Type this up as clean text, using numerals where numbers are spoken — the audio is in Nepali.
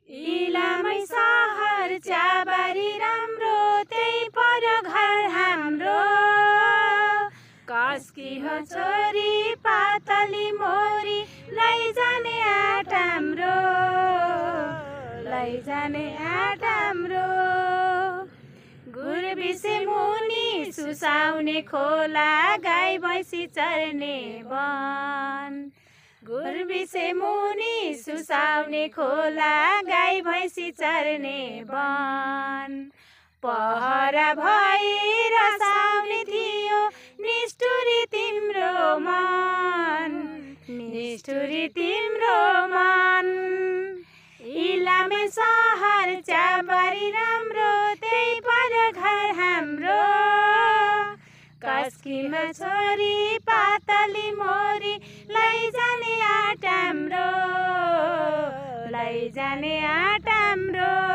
इलामै सहर चियाबारी राम्रो, त्यही पर घर हाम्रो। कसकी हो छोरी पातली मोरी, लैजाने आँट हाम्रो, लैजाने आँट हाम्रो। गुरबिसे मुनि सुसाउने खोला, गाई भैँसी चर्ने वन। गुरबिसे मुनि सुसाउने खोला, गाई भैँसी चर्ने वन। पहरा भई रसाउने थियो निष्ठुरी तिम्रो मन, निष्ठुरी तिम्रो मन। इलामे सहर चियाबारी राम्रो, त्यही पर घर हाम्रो। कसकीमा छोरी पातली मोरी, लैजाने आँट हाम्रो, लैजाने आँट हाम्रो।